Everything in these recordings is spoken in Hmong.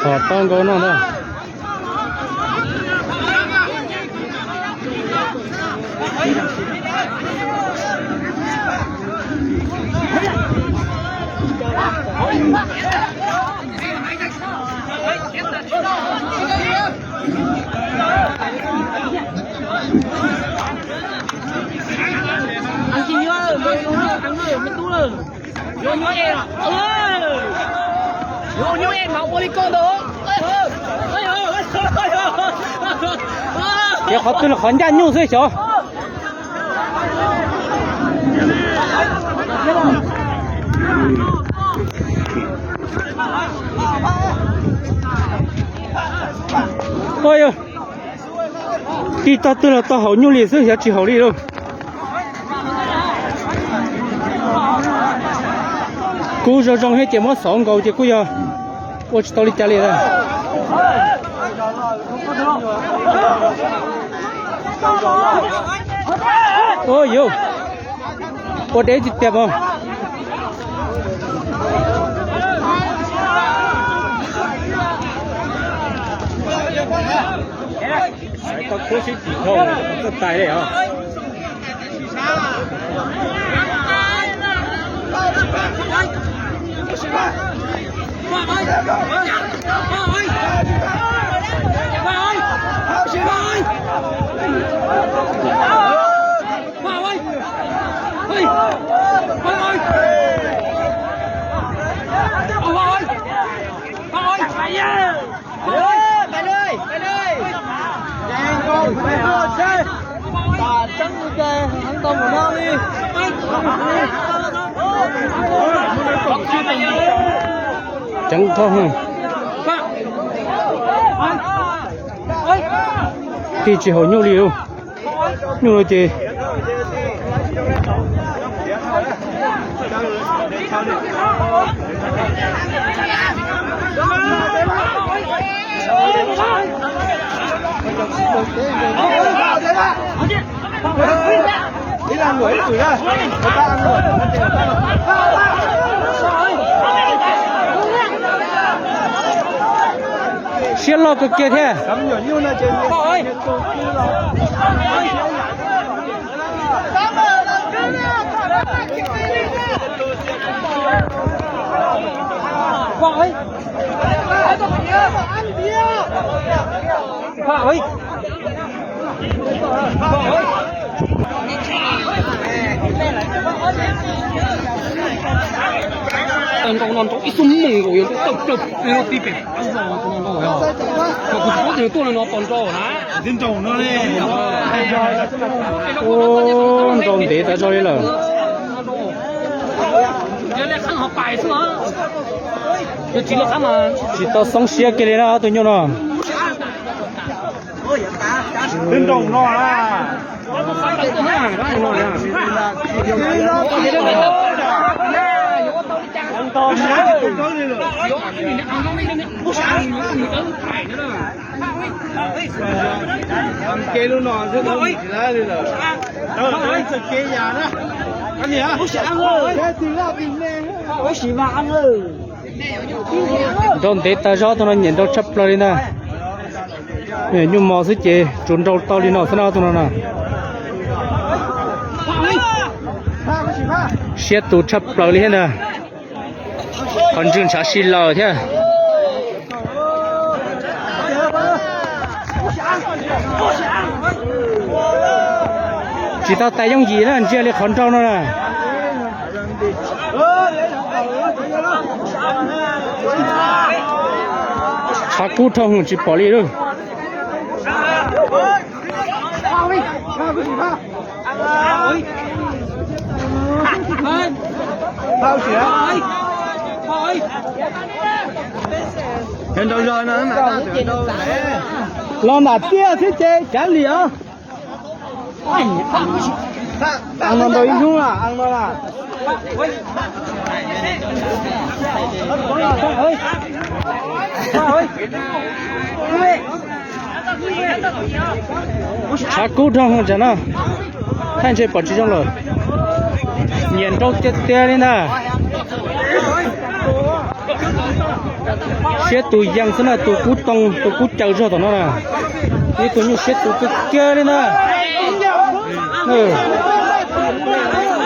Txhom tau nkaus no ntag. Ces qhov twg los qhov ncaj nyuj xwb xyov. Ua yog, tig tog twg los tau haum nyuj li xwb, xyov tsis haum li lauj. Kub zoo zoo thiab ces muab xov nkaus ces kuj yog ua tsis tau li cas li. Ua yus, ua deb tiag tiag mas. Toj khub sib cim dhau, txawj tais li os. Ceev dhau. Tig tsis haum nyuj li lauj. Nyuj no ces siab loj kawg kiag thiab. Tau nrau no nrau ib xuab moos nkaus yuav nrau tawm plaws pem no tib pem. Mas kuv tsis paub tias nws tuaj li no pom nrau na. Ua, nrau ntev tas zog li lawm. Tsis tau xoob siab kiag li na ob tug nyuj no. Twb nrau no na. Kev lub no xwb tsis laib li lawm. Txoj kev yam na. Nrau ntev tas zog, tus no nyiam nrau tshaj plaws li ntag. Nyuj mos xwb ces tsuas nrau tau li no xwb na tus no na. Siab tus tshaj plaws li thiab ntag. Qhov ntswg ntshav si lawm thiab. Tsis tau tais yooj yim na, ntsia li qhov nrau no na. Tshav kub dhau hwv tsis pom li lauj. Los nram tiaj xwb ces cav li os. Aa no ntau ib hnub a, aa no a. Tshav kub dhau hwv tsam no, thaij ntshe pom tsis zoo lawm. Nyiam nrau tiag tiag li ntag. Siab tus yees xwb na, tus kub too, tus kub caws zog tom no na. Ib tug nyuj siab tus kawg kiag li na.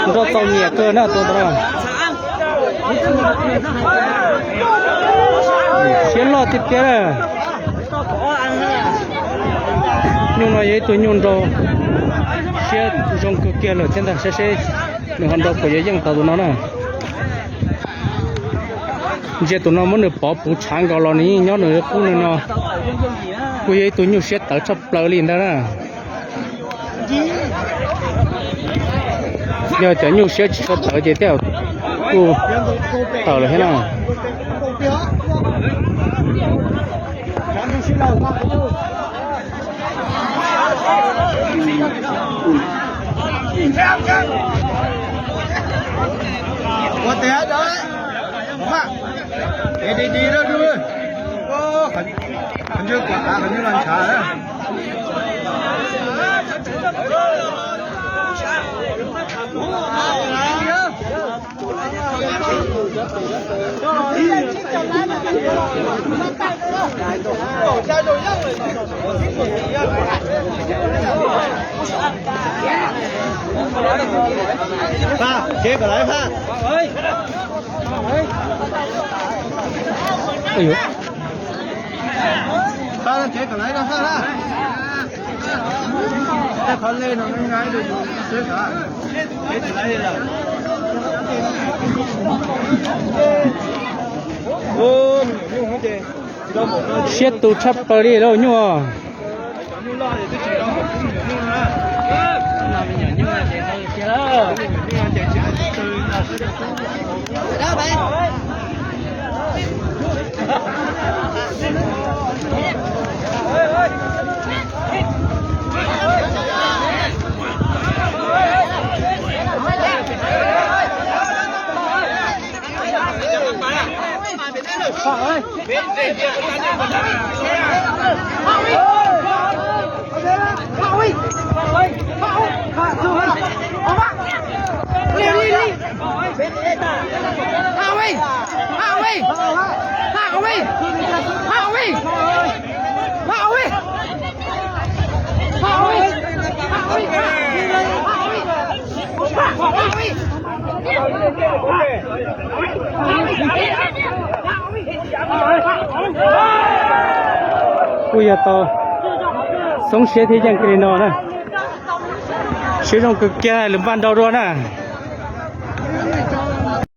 Nrau txaus nyiam kawg na tus ntawd na. Siab loj tiag tiag na. Nyuj no yog ib tug nyuj nrau siab zoo kawg kiag lawm thiab ntag, saib seb nws ho nrau puas yuav yeej tau tus no na. Ntsia tus no muab nws pov puv tshav nkaus los nws yeej nyob nws qub nws no. Kuj yog ib tug nyuj siab tawv tshaj plaws li ntag na. Yog cov nyuj siab tsis tshua tawv ces tej zaum kuj tawm lawm thiab na. Siab tus tshaj plaws li lauj nyuj. Kuj yog tau xoob siab thiab yeej kiag li no na. Siab zoo kawg kiag lwm npaj nrau dua na.